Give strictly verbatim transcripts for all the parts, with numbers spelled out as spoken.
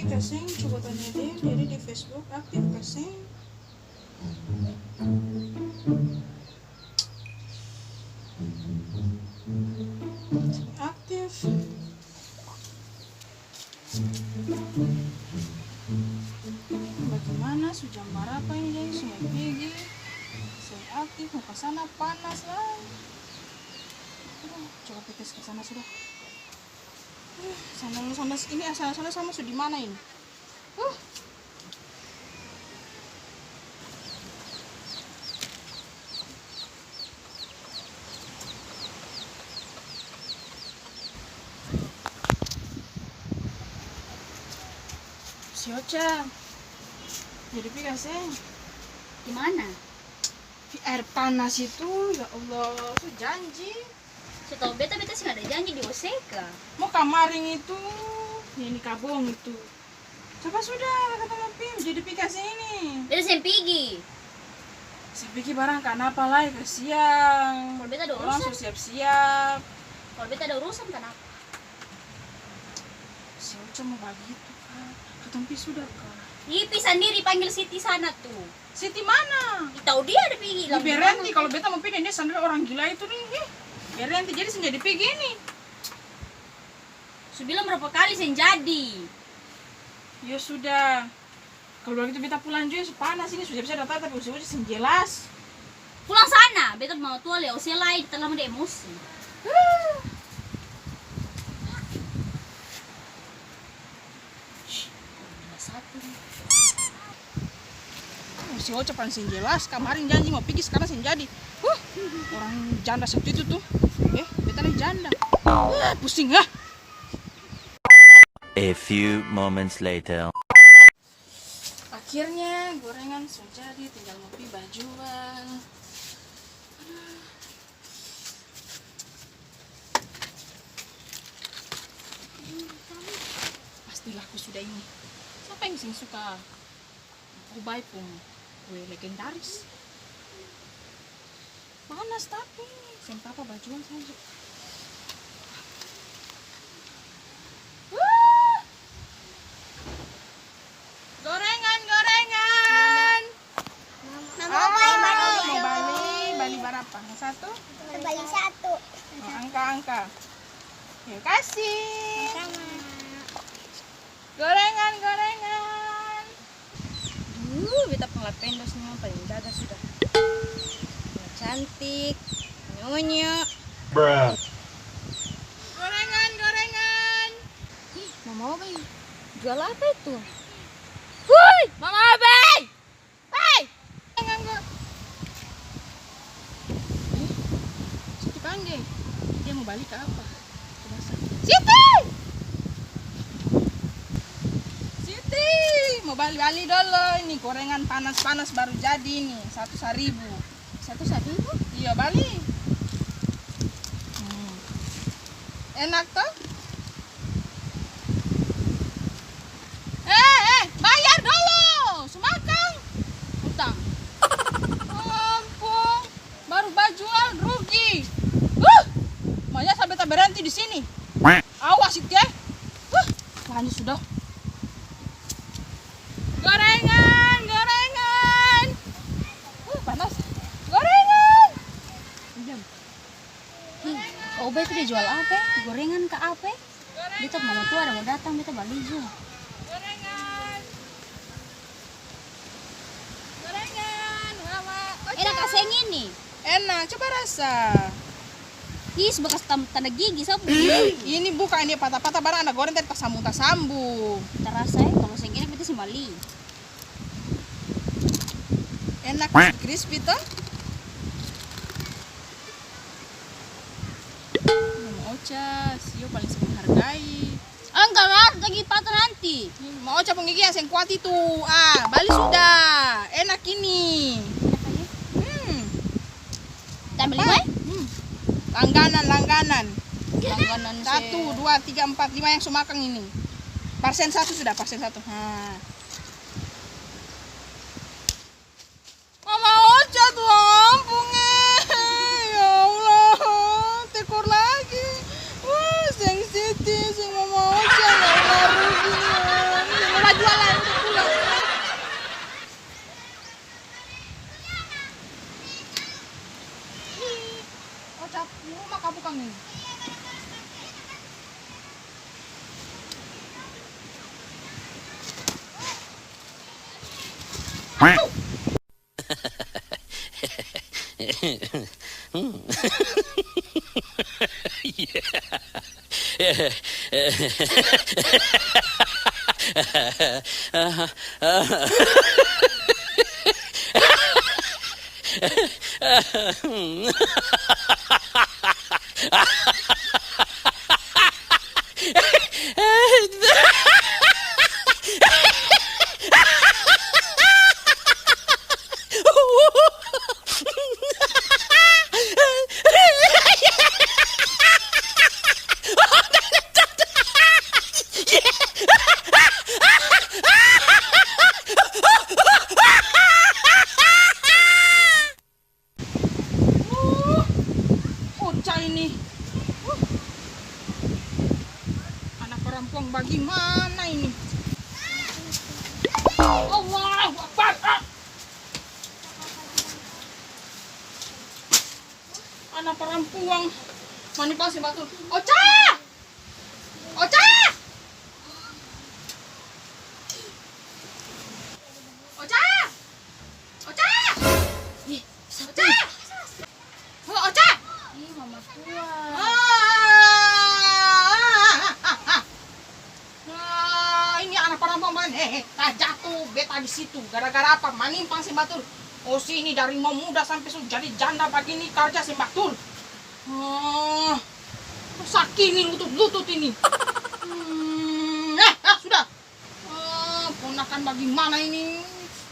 Kaseng, coba tanya dia, dia di Facebook aktif kaseng? Seng aktif. Bagimana, su jam barapa ini, su mo pigi? Seng aktif, mo kasana panas lai. Aduh, coba pi tes kasana sudah. Aduh, sandal, sandal ini, ah, sandal, sandal sama su di mana ini? Huh. Si Ocha, jadi pi kaseng? Di mana? Di aer panas itu, ya Allah, su janji. Setau beta, beta seng ada janji di Oseka. Mo kamaring itu, yang di kabong itu. Coba sudah, katong mo pi, jadi pi kaseng ini. Beta seng pigi. Seng pigi barang kanapa lai, kasiang. Kalo beta ada urusan. Orang su siap-siap. Kalo beta ada urusan kanapa? Si Ocha mo bagitu ka. Katong pi sudah ka. Ih, pi sandiri, panggil Siti sana tu. Siti mana? Ih, tau dia ada pigi. Ih, berenti, kalo beta mo pi deng dia sandiri orang gila itu nih. Ih, berenti, jadi seng jadi pigi ini. Su bilang berapa kali seng jadi. Yo sudah. Kalo bagitu beta pulang jua, su panas ini, su siap-siap datang tapi usi-usi seng jelas. Pulang sana, beta pung mamatua lei ose lai, terlalu dia emosi. Huh. Shh, gila satu ni. Si Ocha paling seng jelas, kamarin janji mo pigi, skarang seng jadi. Huh, orang janda satu itu tuh. Eh, beta ni janda. Wah, pusing ah. A few moments later. Akhirnya gorengan su jadi, tinggal mo pi bajual. Aduh. Pasti laku sudah ini. Siapa yang seng suka Kubai pung kue legendaris? Panas tapi seng papa, bajual saja. Wuh! Gorengan, gorengan. Mama, ah, bali, bali. Mau bali, bali barapa? Satu? Bali satu. Oh, angka, angka. Terima kasih. Sama-sama. Gorengan, gorengan. Duh, beta pung lapendos ni paling gaga sudah. Cantik, nyonyo. Bruh. Gorengan, gorengan. Ih, Mama Obey, jual apa itu? Woi, Mama Obey! Hei! Jangan, Kak. Eh, Siti pangge. Dia mau bali ka apa? Coba sa-, Siti! Siti! Mau bali, bali dolo. Ini gorengan panas-panas baru jadi ini. Satu saribu. Satu saribu? Iya, bali. Hmm. Enak, to? Eh, eh, bayar dolo! Su makang utang. Ampung, baru bajual rugi. Huh! Manya sampe taberenti di sini. Awas itu, eh. Huh, lanjut sudah. Gorengan, gorengan. Huh, panas. Gorengan. Diam. Ih, Obe itu dia jual apa, eh? Gorengan ka apa, eh? Beta pung mama tua ada mo datang, beta bali jua. Gorengan. Gorengan, Mama Oca. Enak ka seng ini? Enak, coba rasa. Ih, su bakas tam-, tanda gigi, sa pung gigi. Ini bukang, dia patah-patah, barang ada goreng tadi tasambung-tasambung. Tarasa, eh, kalo seng enak beta seng bali. Enak, crispy to. Mama Oca, sio paling seng menghargai. Angka lah, lagi patah nanti. Mama Oca pung gigi yang seng kuat itu. Ah, bali sudah. Enak ini. Hmm. Tambah lima, eh? Hmm. Langganan, langganan. Langganan. Satu, dua, tiga, empat, lima yang su makang ini. Parsen satu sudah, parsen satu. Ha. Mama Oca tu ampung e. Ya Allah, tekor lagi. Wah, seng Siti, seng Mama Oca, ya Allah, rugi ni orang. Seng Uh, Ocha ini. Uh. Anak parampuang bagimana ini? Allahu Akbar. Ah. Anak parampuang. Mani pang seng batul. Ocha! Ocha! Ocha! Ocha! Ih, satu. Ocha! Oh, Ocha! Ih, mama tua. Ah, ah, ah, ah, ah. Ah, ini anak parampuang, eh, eh, tajatu beta di situ. Gara-gara apa? Manimpang seng batul. Oh, sini dari mau muda sampe su jadi janda bagini, karja seng batul. Ah, saki ni lutut-lutut ini. Hmm, eh, ah, sudah. Ah, ponakan bagimana ini?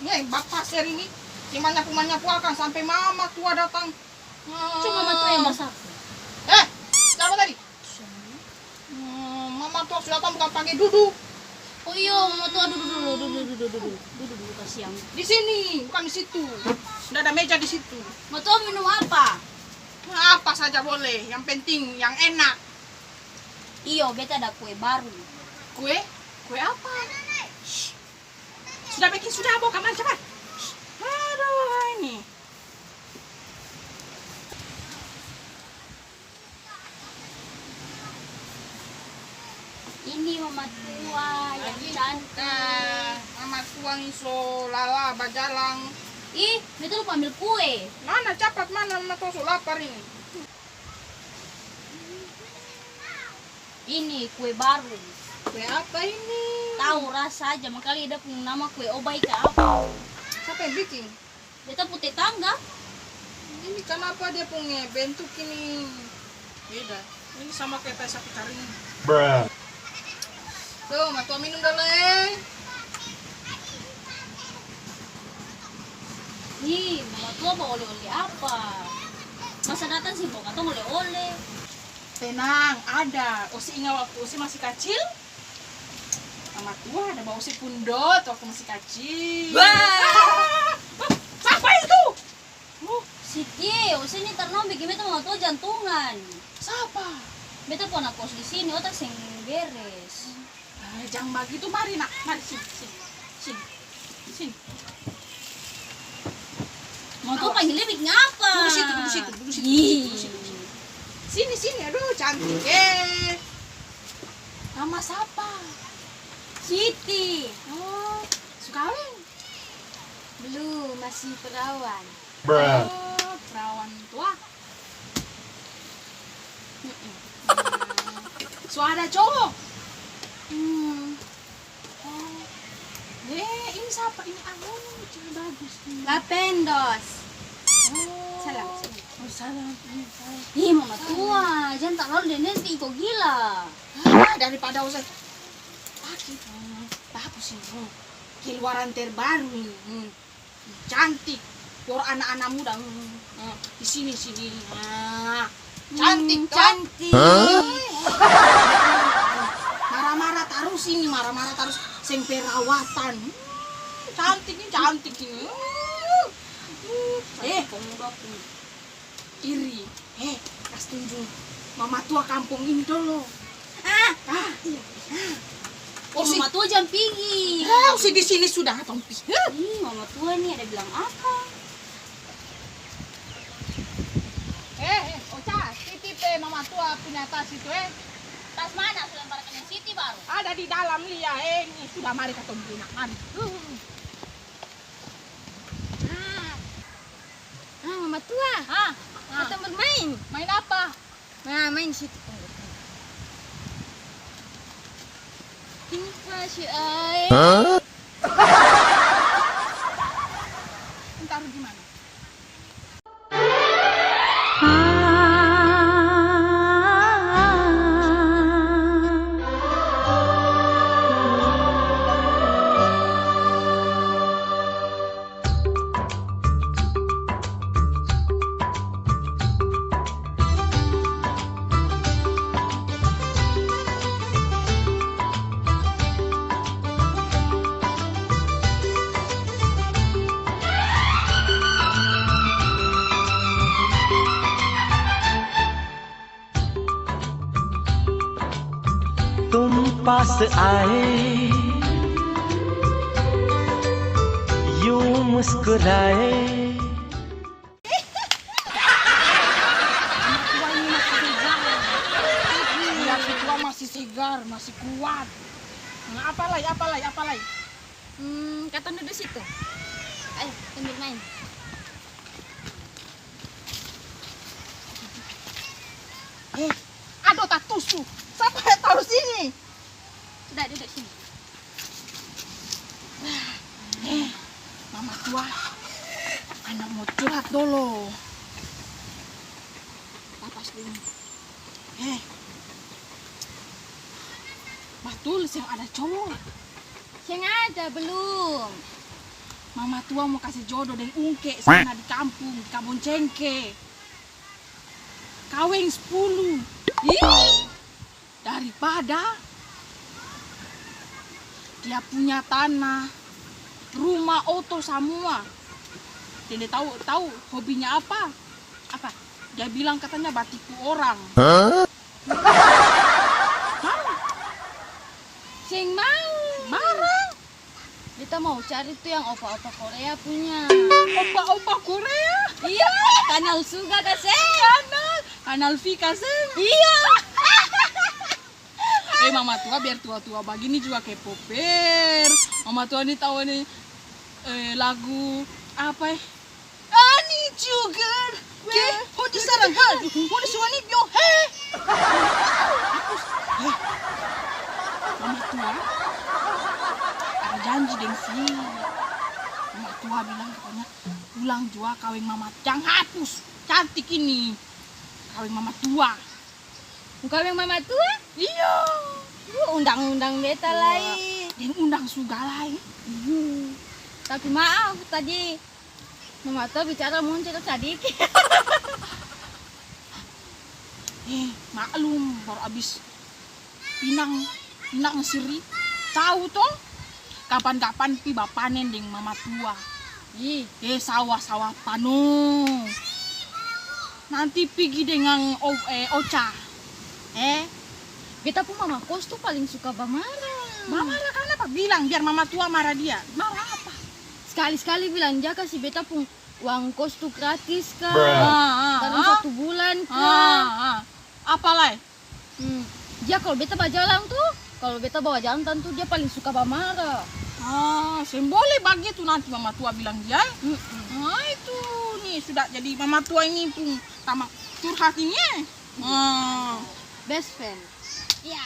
Eh, bapa ser ini. Seng manyapu-manyapu akang sampe mama tua datang. Ah. Cuma mama tua yang basapu. Eh, siapa tadi? Hmm, mama tua su datang bukan pangge dudu. Oh iyo, mama tua dudu dulu, dudu, dudu, dudu, dudu, dudu, dudu, kasiang. Di sini, bukan di situ. Nda ada meja di situ. Mama tua minum apa? Apa saja boleh, yang penting yang enak. Iyo, beta ada kue baru. Kue? Kue apa? Shh. Sudah biking sudah, bawa kamar cepat. Aduh, ini. Ini mama tua yang cantik. Mama tua ni so lala bajalang. Ih, beta lupa ambil kue. Mana capat, mana mama tua so lapar ini. Ini kue baru. Kue apa ini? Tau rasa aja, makanya dia pung nama kue obai ka apa. Siapa yang biking? Beta pung tetangga. Ini kanapa dia pung bentuk ini beda? Ini sama kaya tai sapi karing. Bruh. Tuh, matua minum dolo, e. Ih, mama tua bawa ole-ole apa? Masa datang seng bawa katong ole-ole? Tenang, ada. Ose inga waktu ose masih kacil? Mama tua ada bawa ose pundot waktu masih kacil. Wah! Sapa itu? Uh. Siti, ose ni tar naong biking beta mama tua jantungan. Sapa? Beta pung anak kos di sini, otak seng beres. Ah, jang bagitu, mari nak, mari sini, sini, sini, sini. Mama tua panggil dia biking apa? Dudu situ, dudu situ, dudu situ, dudu situ, dudu situ. Sini, sini, aduh cantik, eh. Nama sapa? Siti. Oh, su kaweng? Belum, masih perawan. Bruh. Oh, perawan tua. Mm-mm. Hmm. Su ada cowok? Hmm. Oh. Eh, ini sapa? Ini Angon, ini cewek bagus. Lapendos. Oh. Salam, salam. Oh, salam. Iya, salam. Ih, mama tua, jang talalu deng dia, nanti iko gila. Ah, daripada usah pake. Hmm, bagus ini. Hmm. Keluaran terbaru ini. Hmm. Cantik. Por ana-ana muda. Hmm, hmm, hmm. Di sini, sini. Ah, cantik, hmm, to? Cantik. Hah? Mara-mara tarus ini, mara-mara tarus. Seng perawatan. Hmm, cantik ini, cantik ini. Hmm. Eh. Iri. Eh, kas tunjung mama tua kampong ini dolo. Ah, ah, iya. Ah. Oh, mama tua jang pigi. Ah, ose di sini sudah, katong pi. Hah? Ih, mama tua ni ada bilang apa? Eh, eh, Ocha, titip, eh, mama tua punya tas itu, eh. Tas mana? Su lempar ke Siti baru. Ada di dalam, lia, eh, ini sudah, mari katong pi, nak, mari. Huh. Tua, ah, ah, katong bermain. Main apa? Nah, main di situ. Ini kasih air. Hah? Taruh di mana? Tumpah seair, you muskurae. Anak tua ini masih segar. Iya, si tua masih segar, masih kuat. Nah, apa lai, apa lai, apa lai? Hmm, katong dudu situ. Ayo, sambil main. Eh, aduh, tatusu. Sapa yang taruh sini? Sudah, duduk sini. Eh, mama tua, ana mo curhat dolo. Tapas dulu. Eh, batul seng ada cowo? Seng ada, belum. Mama tua mo kase jodo deng ungke sana di kampung, di kabong cengke. Kaweng spuluh. Ih. Daripada dia punya tanah, rumah, oto samua. Deng dia tau, tau hobinya apa? Apa? Dia bilang katanya batipu orang. Hah? Mau. Seng mau. Barang. Beta mau cari tu yang opa-opa Korea punya. Opa-opa Korea? Iya, kanal Suga ka seng? Kanal, kanal V ka seng? Iya. Eh, mama tua biar tua-tua bagini jua K-poper. Mama tua ni tau ni, eh, lagu apa, eh? Ani juga. Ke, hodi sarang hadu, hodi suani pio, he. Hapus. He. Mama tua ada janji deng si. Mama tua bilang katanya, pulang jua kaweng mama, jang hapus. Cantik ini. Kaweng mama tua. Kaweng mama tua? Iyo. Uh, undang-undang beta lai. Deng undang Suga lai. Tapi maaf tadi. Mama tua bicara muncul sadiki. Eh, maklum, baru abis pinang, pinang siri. Tau to, kapan-kapan pi bapanen deng mama tua. Ih. Eh, sawah-sawah panuh. Nanti pigi dengan o-, eh, Ocha. Eh? Beta pung mama kos tu paling suka bamara. Bamara kanapa? Bilang biar mama tua mara dia. Mara apa? Skali-skali bilang, "Ja kasi beta pung uang kos tu gratis ka? Ah, ah, barang ah. Satu bulan ka?" Ah, ah. Apa lai? Hmm. Dia kalo beta bajalang tu, kalo beta bawa jantan tu, dia paling suka bamara. Ah, seng boleh bagitu nanti mama tua bilang dia, eh. Mm-mm. Ah, itu ni sudah jadi mama tua ini pung tamang curhat ini, eh. Ah. Best friend. Ya.